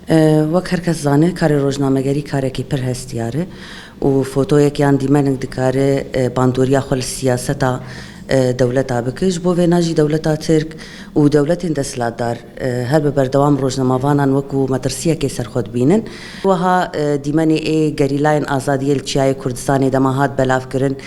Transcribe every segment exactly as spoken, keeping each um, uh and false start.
E, wek her kes zane, karê rojnamegerî karekî pir hestiyar e û fotoyek yan dîmenik dikare, e, bandoriya xwe li siyaseta, e, dewleta bike. Ji bo vêna jî dewleta Tirk û dewletên desthilatdar, e, her bi berdewam rojnamavanan wekû metirsiyekê ser xwe dibînin. Wiha, e, dîmenê ê gerîlayên azadiyê li Çiyayê Kurdistanê dema hat belavkirin,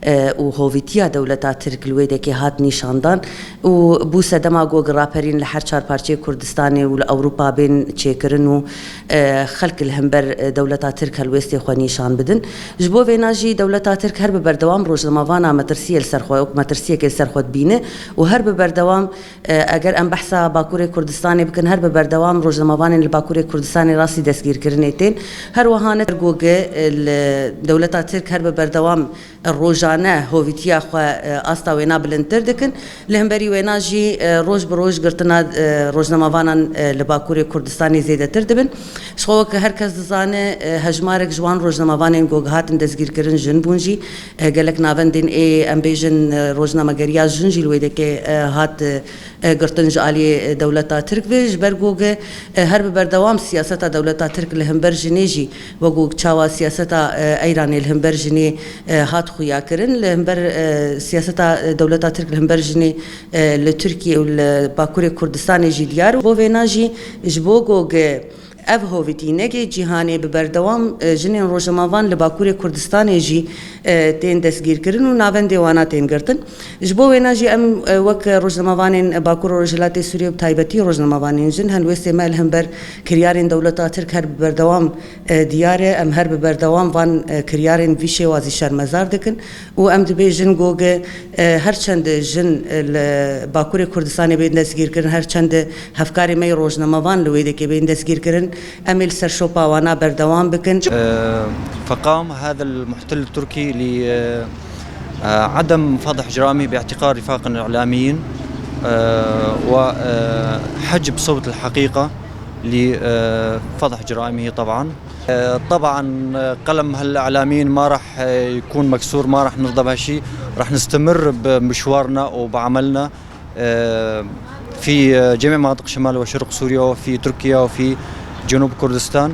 e, û hovîtiya dewleta Tirk li wê dekê hat nîşandan û bû sedema ku raperîn li her çar parçeyê Kurdistanê û li Ewropa bên çêkirin û, e, xelk li hember, e, dewleta Tirk helwêstê xwe nîşan bidin. Ji bo vêna jî dewleta Tirk her bi berdewam rojnamavana metirsiyê li ser xwe, wek metirsiyekê li ser xwe dibîne û her bi berdewam, e, eger em behsa Bakurê Kurdistanê bikin, her bi berdewam rojnamavanên li Bakurê Kurdistanê rastî destgîrkirinê tên. Her wiha ne goge, e, li dewleta Tirk her bi berdewam rojane hovîtiya xwe, e, asta wêna bilindtir dikin. Li hemberî wêna jî, e, roj bi roj girtina, e, rojnamavanan, e, li Bakurê Kurdistanê zêdetir dibin. Ji xwe weke her kes dizane, e, hejmarek ji wan rojnamavanên ku hatin destgîrkirin jin bûn jî, e, gelek navendên ê, em bêjin, e, rojnamegeriya jin jî li wê dekê, e, hat, e, e, girtin ji aliyê, e, dewleta Tirk ve. Ji ber ku, e, her bi berdewam siyaseta dewleta Tirk li hember jinê jî, wekû çawa siyaseta, e, Eyranê li hember jinê, e, hat xuya kirin, li hember, e, siyaseta, e, dewleta Tirk li hember jinê, e, li Tirkiye û li Bakurê Kurdistanê jî diyar. Bo vêna jî ji bo ku, e, ev hovîtînegê cîhanê bi berdewam, e, jinên rojnamavan li Bakurê Kurdistanê jî, e, tên destgîrkirin û navendê wana tên girtin. Ji bo wêna jî em, e, wek rojnamavanên Bakur û Rojhilatê Sûriyê, bi taybetî rojnamavanên jin, helwêstê me li hember kiryarên dewleta Tirk her bi berdewam, e, diyar e. Em her bi berdewam van, e, kiryarên vî şêwazî şermezar dikin û em dibêjin ku, e, her çend jin, e, li Bakurê Kurdistanê bên destgîrkirin, her çend hevkarê me yê rojnamavan li wê dekê bên destgîrkirin, em ê li ser şopa wana berdewam bikin. آه، فقام هذا المحتل التركي ل، آه، آه، عدم فضح جرائمه باعتقال رفاقنا الإعلاميين، آه، وحجب صوت الحقيقة لفضح جرائمه طبعا. آه، طبعا، آه، قلم هالإعلاميين ما راح، آه، يكون مكسور، ما راح نرضى بهالشي. راح نستمر بمشوارنا وبعملنا، آه، في، آه، جميع مناطق شمال وشرق سوريا وفي تركيا وفي جنوب كردستان.